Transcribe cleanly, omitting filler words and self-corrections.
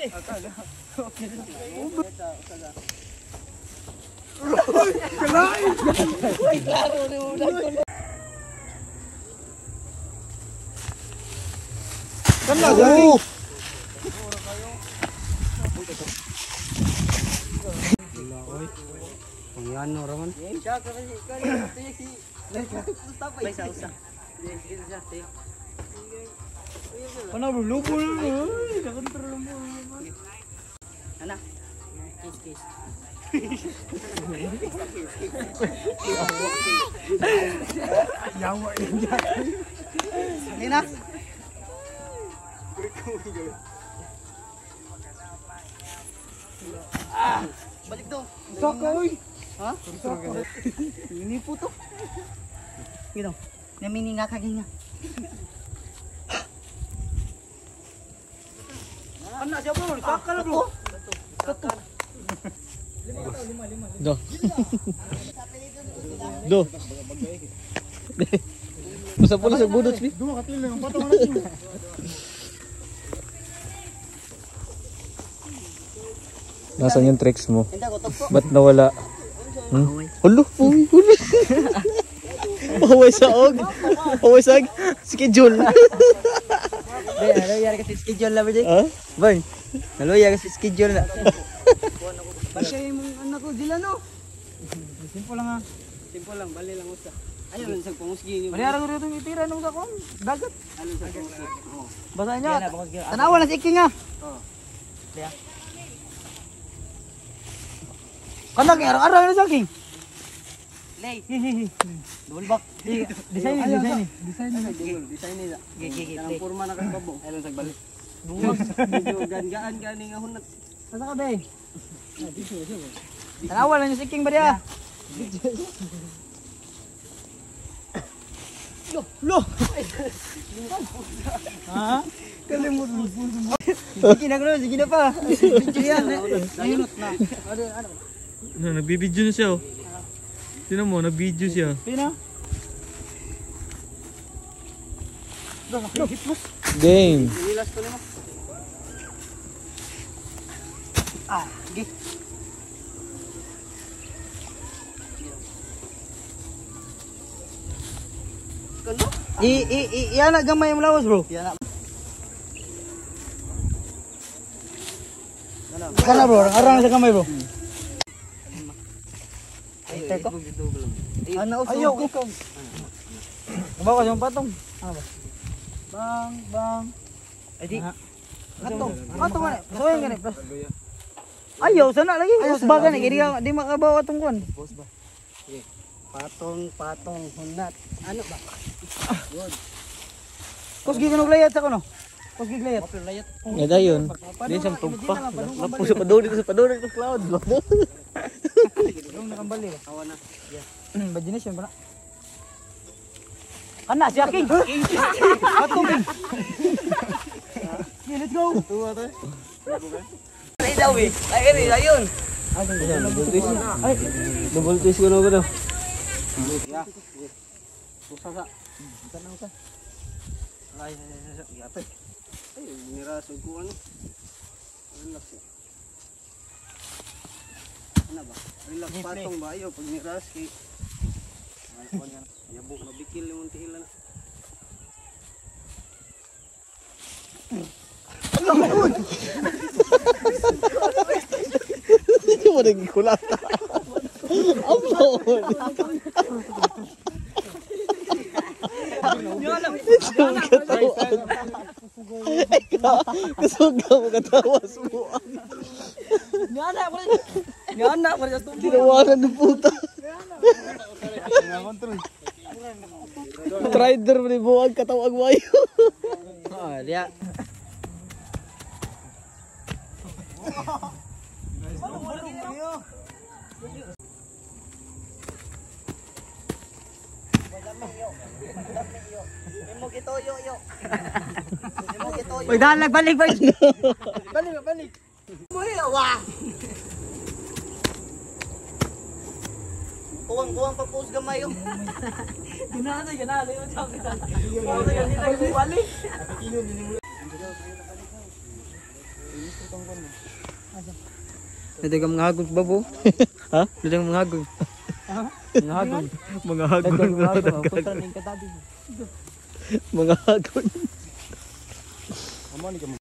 Oh. Pangyano raman. Ano bro, lupo na. Kakontrol mo. Ana. Kiss kiss. Yawa yun dyan. Nina. Ah, balik do. Saka oy. Ha? Ini puto. Gino. Namininga ka ginga. Ano siya bro? Saka na bro. Kato. Do. Do. Basta pula sa budots bi. Dua katil lang patong na. Nasaan yung tricks mo? Hindi ko tugpo. Ba't nawala? Hmm? Hulo, uy, hulo. Paway sa og. Paway sa og. Schedule. Bay, naluya kasi schedule na ba Ha? Bay. Naluya kasi schedule na. Bagay mong anak ko dila no. Simple lang ha. Simple lang, bali lang usa. Ayaw lang sa pangusgi niyo. Bali ara ko rito itira nung sa kon. Dagat. Alon sa pangusgi. Oo. Basa niya. Tanawa na si Iking ah. Oo. Kanang arang-arang na sa king. Lay. Double back. Design design. Design. Design nila. Gigi gigi. Ang forma na kay babo. Alon sa balik. Buwas. Medyo gaan-gaan gani nga hunat. Asa ka bay? Tanawa lang yung si King ba diya? Lo, lo. Ha? Kalimut mo. Sige na bro, sige na pa. Video yan. Nayunot na. Ano, nagbibideo na siya oh. Tingnan mo, nag-video siya. Pina? Game. Nilas ko nimo. Ah, sige. Kano? I i i yana gamay mo lawas bro. Yan na. Kana bro, arang sa gamay bro. Ay, teko. Ano ayaw ko. Bawa ka yung patong. Ano ba? Bang bang. Ay di. Ato. Ato man. Soy ngani. Ayaw sana lagi. Usbagan ni di di makabawa atong kuan. Boss ba? Sige. Patong, patong, hunat. Ano ba? Good. Kusgi kuno layat sa kuno. Kusgi layat. Layat. Nga dayon. Di siyang tugpa. Lapo sa padulong dito sa padulong dito cloud. Yung nakambali ba? Awa na. Yeah. Imagination ba na? Kana siya king. Patong king. Yeah, let's go. Tuwa tayo. Ay daw eh. Ay eri ayon. Double twist. Double twist ko na ko daw. Yeah. Usa sa. Usa na usa. Ay ay ay ay. Yate. Ay nirasog ko ano. Relax. Ano ba? Relax patong ba ayo pag niras kay ay yabo mabikil yung tiil na. Hindi mo nagkulata. Amo. Kasuga mo katawas mo. Ngana ko sa tubo. Tinawanan ng puta. Rider mo ni buwag katawag wayo. Oh, dia. Uy, dalag balik balik. Balik balik. Wah. Kuwang-kuwang pa post gamay oh. Ginana ginana yung sabi sa. Balik. Dito ka mga hagod babo. Ha? Dito ka mga hagod. Mga hagod. Mga hagon bro. Punta na yung katabi. Mga hagon. Amo ni ka.